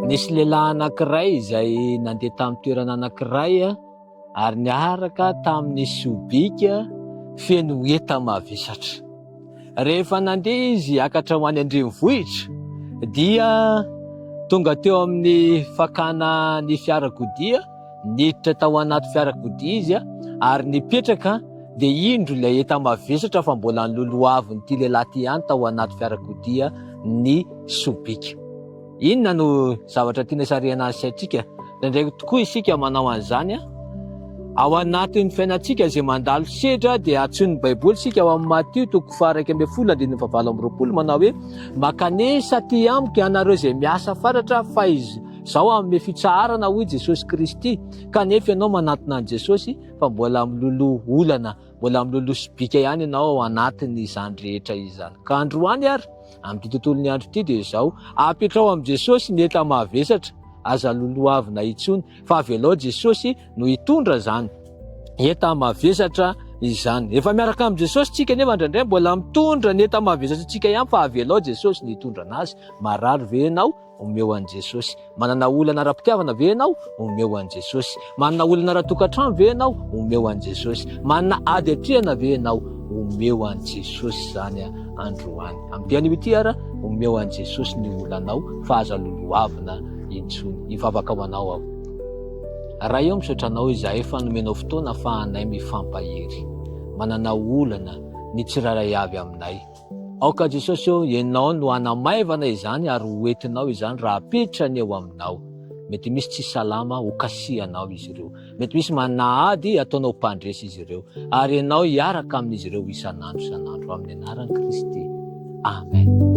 Nisy lehilahy anankiray izay nandeha tamin'ny toerana anankiray ary niaraka tamin'ny sobika feno enta-mavesatra. Rehefa nandeha izy hiakatra ho any an-drenivohitra dia tonga teo amin'ny fakana ny fiarakodia, niditra tao anaty fiarakodia izy ary nipetraka dia indro ilay enta-mavesatra fa mbola noloavin'ity lehilahy ity ihany tao anaty fiarakodia ny sobika. Inona no zavatra tiana hisarihana ny saintsika? Indraindray tokoa isika manao an'izany an! Ao anatin'ny fiainantsika izay mandalo sedra dia antsoin'ny Baiboly isika ao amin'ny Matio toko faha-11 andininy faha-28 manao hoe, Mankanesa aty amiko ianareo izay miasa fatratra fa izaho hanome fitsaharana hoy Jesosy Kristy. Kanefa ianao manatona an'i Jesosy fa mbola miloloha olana, mbola miloloha sobika ihany ianao ao anatin'izany rehetra izany. Ka androany ary, Amin'ity tontolon'ny andro ity dia izao, apetraho amin'i Jesosy ny enta-mavesatra, aza lolohavina intsony, fa avelao Jesosy no hitondra izany enta-mavesatra izany. Efa miaraka amin'i Jesosy tsika nefa indraindray mbola mitondra ny enta-mavesatra antsika ihany fa avelao Jesosy no hitondra anazy. Marary ve ianao? Omeo an'i Jesosy. Manana olana ara-pitiavana ve ianao? Omeo an'i Jesosy. Manana olana ara-tokantrano ve ianao? Omeo an'i Jesosy. Manana ady atrehana ve ianao? Omeo an'i Jesosy izany androany. Amin'ity anio ity ara, omeo an'i Jesosy ny olanao fa aza lolohavina intsony. Hivavaka ho anao aho. Ray ô, misaotra anao izahay fa nomenao fotoana afahanay mifampahery. Manana olana ny tsirairay avy aminay. Aoka Jesosy ô, Ianao no hanamaivana izany ary ho entinao izany raha apetrany eo aminao. Mety misy tsy salama ho kasihanao izy ireo. Mety misy manana ady ataonao mpandresy izy ireo. Ary Ianao hiaraka amin'izy ireo isan'andro isan'andro. Amin'ny anaran'i Kristy. Amen.